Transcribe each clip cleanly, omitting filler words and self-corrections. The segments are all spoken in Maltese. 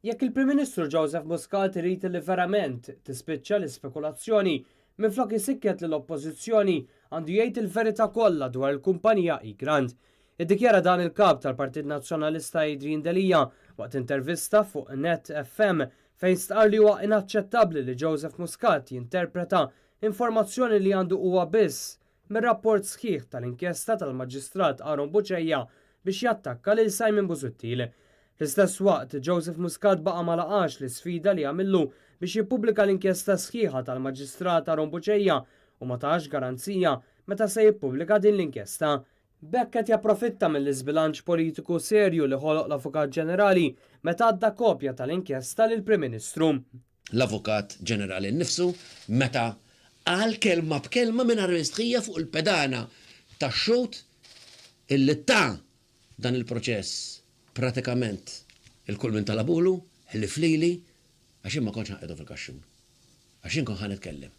Jekk il-Prim Ministru Joseph Muscat irid li verament tispiċċa l-ispekulazzjoni, minflok isikket lill-Oppożizzjoni għandu jgħid il-verità kollha dwar il-kumpanija Egrant. Iddikjara dan il-Kap tal-Partit Nazzjonalista Adrian Delia waqt intervista fuq Net FM fejn stqarr li huwa inaċċettabbli li Joseph Muscat jinterpreta informazzjoni li għandu huwa biss mir-rapport sħiħ tal-inkjesta tal-Maġistrat Aaron Bugeja biex jattakka lil Simon Busuttil. Fl-istess waqt, Joseph Muscat baqa' ma laqax l-isfida li għamillu biex jippubblika l-inkjesta sħiħa tal-Maġistrat Aaron Bugeja u ma tax garanzija meta se jippubblika din l-inkjesta. B'hekk qed japprofitta mill-iżbilanċ politiku serju li ħoloq l-Avukat Ġenerali meta għadda kopja tal-inkjesta lill-Prim Ministru. L-Avukat Ġenerali nnifsu meta qal kelma b'kelma mingħajr mistħija fuq il-pedana tax-xhud illi ta dan il-proċess pratikament 'il kull min talabulu, ħlief lili, għax jien ma kontx ħa nqiegħdu fil-kaxxun. Għax jien kont ħa nitkellem.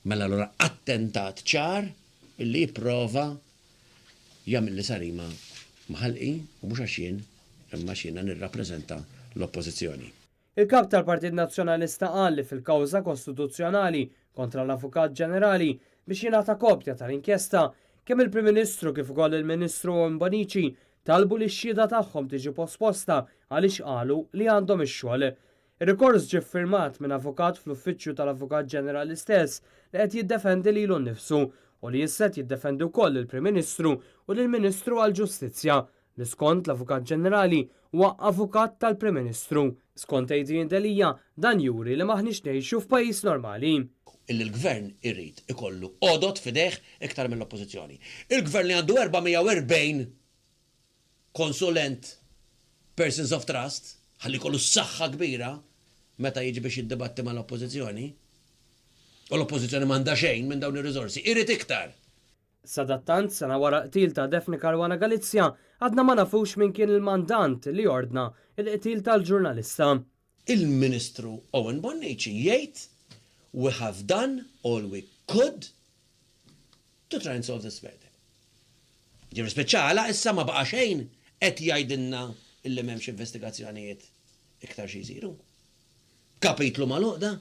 Mela allura attentat ċar illi jipprova jagħmilli sarima ma' ħalqi u mhux għax jien imma għax jiena nirrappreżenta l-Oppożizzjoni. Il-Kap tal-Partit Nazzjonalista qal li fil-kawża kostituzzjonali kontra l-Avukat Ġenerali biex jingħata kopja tal-inkjesta, kemm il-Prim Ministru kif ukoll il-Ministru Owen Bonnici talbu li x-xhieda tagħhom tiġi posposta għaliex qalu li għandhom ix-xogħol. Ir-rikors ġie ffirmat minn avukat fl-Uffiċċju tal-Avukat Ġenerali stess li qed jiddefendi lilu nnifsu u li issa qed jiddefendi wkoll lill-Prim Ministru u lill-Ministru għall-Ġustizzja li skont l-Avukat Ġenerali huwa avukat tal-Prim Ministru. Skont Adrian Delia, dan juri li m'aħniex ngħixu f'pajjiż normali. Illi l-Gvern irid ikollu għodod f'idejh iktar mill-Oppożizzjoni. Il-Gvern li għandu 440 konsulent persons of trust, ħalli jkollu saħħa kbira meta jiġi biex jiddibatti mal-Oppożizzjoni, u l-Oppożizzjoni m'għandha xejn minn dawn ir-riżorsi, irid iktar. Sadattant, sena wara l-qtil ta' Daphne Caruana Galizia, għadna ma nafux min kien il-mandant li ordna l-qtil tal-ġurnalista. Il-Ministru Owen Bonnici jgħid We have done all we could to try and solve this murder. Ġifieri spiċċa għalaq issa ma baqa' xejn qed jgħidilna illi m'hemmx investigazzjonijiet iktar xi jsiru. Kapitlu magħluq da?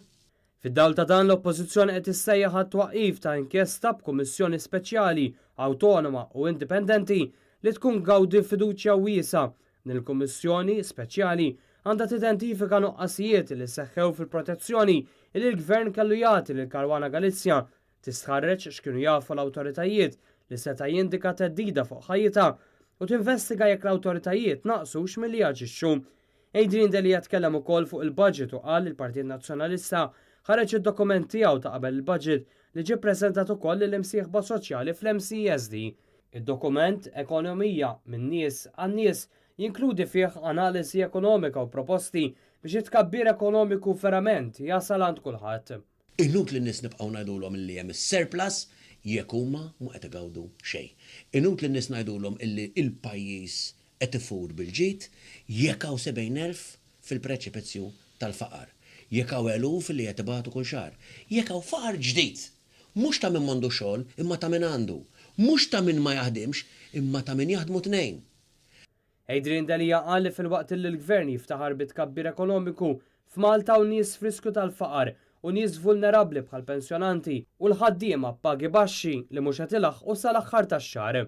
Fid-dawl ta' dan, l-Oppożizzjoni qed issejjaħ għat-twaqqif ta' inkjesta b'kummissjoni speċjali, awtonoma u indipendenti li tkun tgawdi fiduċja wiesgħa. Din il-kummissjoni speċjali għandha tidentifika nuqqasijiet li seħħew fil-protezzjoni li l-Gvern kellu jagħti lil Caruana Galizia, tistħarreġ x'kienu jafu l-awtoritajiet li seta' jindika theddida fuq ħajjitha u tinvestiga jekk l-awtoritajiet naqsux milli jaġixxu. Adrian Delia tkellem ukoll fuq il-budget u qal li l-Partit Nazzjonalista ħareġ id-dokument tiegħu ta' qabel il-budget li ġie ppreżentat ukoll lill-imsieħba soċjali fl-MCESD. Id-dokument, Ekonomija min-nies għan-nies, jinkludi fih analiżi ekonomika u proposti biex it-tkabbir ekonomiku verament jasal għand kulħadd. Inutli n-nies nibqgħu ngħidulhom illi hemm is-surplus jekk huma mhu qed igawdu xejn. Inutli n-nies ngħidulhom illi l-pajjiż qed ifur bil-ġid jekk hawn 70,000 fil-preċipizzju tal-faqar. Jekk hawn eluf illi qed ibatu kull xahar. Jekk hawn faqar ġdid. Mhux ta' min m'għandux xogħol imma ta' min għandu. Mhux ta' min ma jaħdimx imma ta' min jaħdmu tnejn. Adrian Delia qal li filwaqt li l-Gvern jiftaħar bit-tkabbir ekonomiku, f'Malta hawn nies f'riskju tal-faqar u nies vulnerabbli bħall-pensjonanti u l-ħaddiema b'pagi baxxi li mhux qed ilaħħqu sal-aħħar tax-xahar.